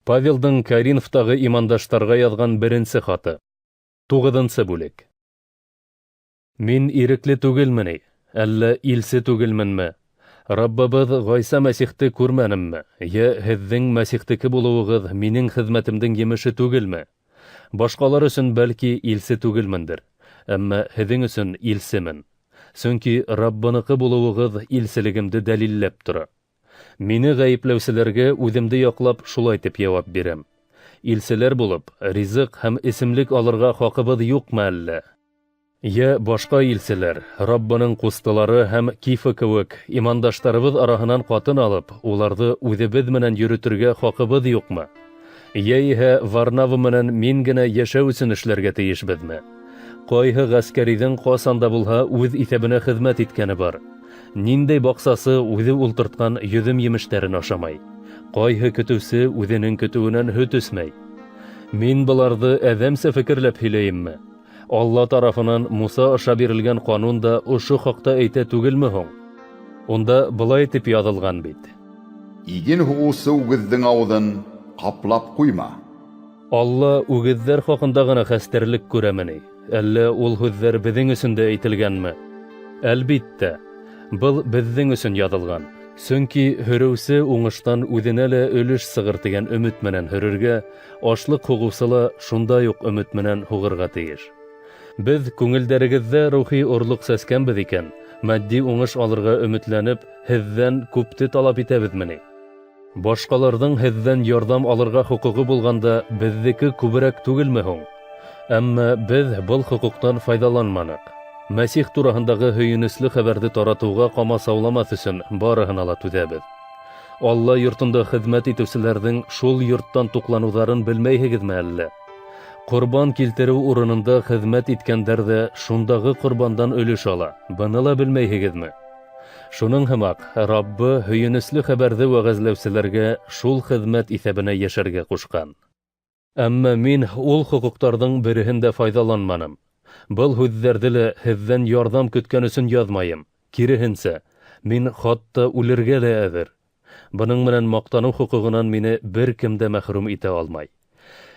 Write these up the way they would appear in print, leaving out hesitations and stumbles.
Павелдың Коринфтағы имандаштарға яҙған беренсе хаты. Туғыҙынсы бүлек. Мин ирекле түгелме ни? Әллә илсе түгелменме? Раббыбыҙ Ғайса Мәсихте күрмәнемме? Йә һеҙҙең Мәсихтеке булыуығыҙ минең хеҙмәтемдең емеше түгелме? Башҡалар өсөн бәлки илсе түгелмендер, әммә һеҙҙең өсөн илсемен. Сөнки Раббыныҡы булыуығыҙ илселегемде дәлилләп тора. Мине ғәйепләүселәргә үҙемде яҡлап шулай тип яуап бирәм. Илселәр булып, ризыҡ һәм эсемлек алырға хаҡыбыҙ юҡмы әллә? Йә башҡа илселәр, Раббының ҡустылары һәм Кифа кеүек имандаштарыбыҙ араһынан ҡатын алып, уларҙы үҙебеҙ менән йөрөтөргә хаҡыбыҙ юҡмы? Йә иһә Варнава менән мин генә йәшәү өсөн эшләргә тейешбеҙме? Ҡайһы ғәскәриҙең ҡасан да булһа үҙ иҫәбенә хеҙмәт иткәне бар? Ниндәй баҡсасы үҙе ултыртҡан йөҙөм емештәрен ашамай? Ҡайһы көтөүсе үҙенең көтөүенән һөт эсмәй? Мин быларҙы әҙәмсә фекерләп һөйләйемме? Алла тарафынан Муса аша бирелгән ҡанун да ошо хаҡта әйтә түгелме һуң? Унда былай тип яҙылған бит. Иген һуғыусы үгеҙҙең ауыҙын ҡаплап ҡуйма. Алла үгеҙҙәр хаҡында ғына хәстәрлек күрәме ни? Әллә ул һүҙҙәр беҙҙең өсөн дә әйтелгәнме? Әлбиттә, был беҙҙең өсөн яҙылған. Сөнки һөрөүсе уңыштан үҙенә лә өлөш сығыр тигән өмөт менән һөрөргә, ашлыҡ һуғыусы ла шундай уҡ өмөт менән һуғырға тейеш. Беҙ күңелдәрегеҙҙә рухи орлоҡ сәскәнбеҙ икән, матди уңыш алырға өмөтләнеп, һеҙҙән күпте талап итәбеҙме ни? Башҡаларҙың һеҙҙән ярҙам алырға хоҡуғы булғанда, беҙҙеке күберәк түгелме һуң? Әммә беҙ был хоҡуҡтан файҙаланманыҡ. Мәсих тураһындағы һөйөнөслө хәбәрҙе таратыуға ҡамасауламаҫ өсөн барыһына ла түҙәбеҙ. Алла йортонда хеҙмәт итеүселәрҙең шул йорттан туҡланыуҙарын белмәйһегеҙме әллә? Ҡорбан килтереү урынында хеҙмәт иткәндәр ҙә шундағы ҡорбандан өлөш ала. Быны ла белмәйһегеҙме? Шуның һымаҡ, Раббы һөйөнөслө хәбәрҙе вәғәзләүселәргә шул хеҙмәт иҫәбенә йәшәргә ҡушҡан. Әммә мин ул хоҡуҡтарҙың береһен дә файҙаланманым. Был һүҙҙәрҙе лә һеҙҙән ярҙам көткән өсөн яҙмайым. Киреһенсә, мин хатта үлергә лә әҙер. Бының менән маҡтаныу хоҡуғынан мине бер кем дә мәхрүм итә алмай.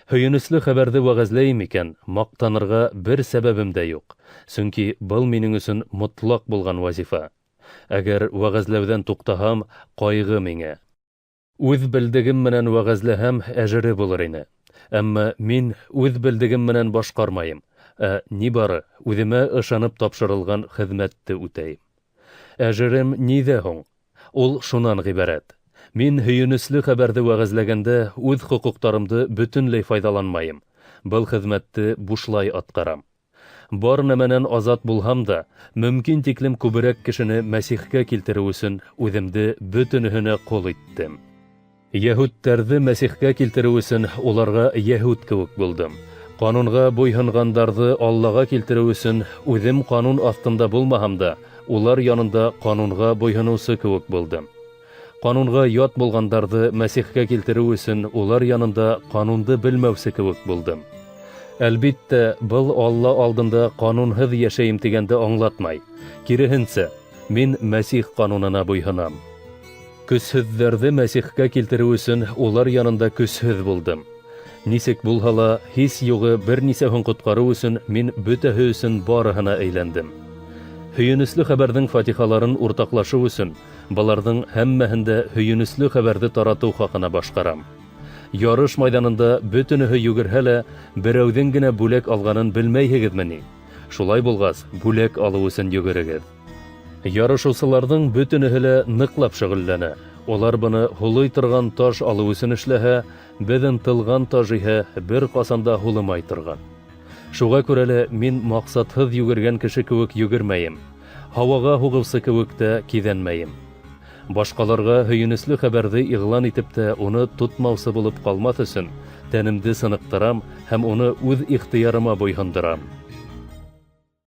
Һөйөнөслө хәбәрҙе вәғәзләйем икән, маҡтанырға бер сәбәбем дә юҡ. Сөнки был минең өсөн мотлаҡ булған вазифа. Әгәр вәғәзләүҙән туҡтаһам, ҡайғы миңә. Үҙ белдегем менән вәғәзләһәм, әжере булыр ине. Әммә мин үҙ белдегем менән башҡармайым, ә ни бары үҙемә ышанып тапшырылған хеҙмәтте үтәйем. Әжерем ниҙә һуң? Ул шунан ғибәрәт: мин һөйөнөслө хәбәрҙе вәғәзләгәндә үҙ хоҡуҡтарымды бөтөнләй файҙаланмайым, был хеҙмәтте бушлай атҡарам. Бар нәмәнән азат булһам да, мөмкин тиклем күберәк кешене Мәсихкә килтереү өсөн үҙемде бөтөнөһөнә ҡол иттем. Йәһүдтәрҙе Мәсихкә килтереү өсөн уларға йәһүд кеүек булдым. Ҡанунға буйһонғандарҙы Аллаға килтереү өсөн үҙем ҡанун аҫтында булмаһам да, улар янында ҡанунға буйһоноусы кеүек булдым. Ҡанунға ят булғандарҙы Мәсихкә килтереү өсөн улар янында ҡанунды белмәүсе кеүек булдым. Әлбиттә, был Алла алдында ҡанунһыҙ йәшәйем тигәнде аңлатмай. Киреһенсә, мин Мәсих ҡанунына буйһонам. Көсһөҙҙәрҙе Мәсихкә килтереү өсөн улар янында көсһөҙ булдым. Нисек булһа ла, һис юғы бер нисәүһен ҡотҡарыу өсөн мин бөтәһе өсөн барыһына әйләндем. Һөйөнөслө хәбәрҙең фатихаларын уртаҡлашыу өсөн быларҙың һәммәһен дә һөйөнөслө хәбәрҙе таратыу хаҡына башҡарам. Ярыш майҙанында бөтөнөһө йүгерһә лә, берәүҙең генә бүләк алғанын белмәйһегеҙме ни? Шулай булғас, бүләк алыу өсөн йүгерегеҙ. Ярышыусыларҙың бөтөнөһө лә ныҡлап шөғөлләнә. Улар быны һулый торған таж алыу өсөн эшләһә, беҙ ынтылған таж иһә бер ҡасан да һулымай торған. Шуға күрә лә мин маҡсатһыҙ йүгергән кеше кеүек йүгермәйем, һауаға һуғыусы кеүек тә киҙәнмәйем. Башҡаларға һөйөнөслө хәбәрҙе иғлан итеп тә уны тотмаусы булып ҡалмаҫ өсөн, тәнемде сыныҡтырам һәм уны үҙ ихтыярыма буйһондорам.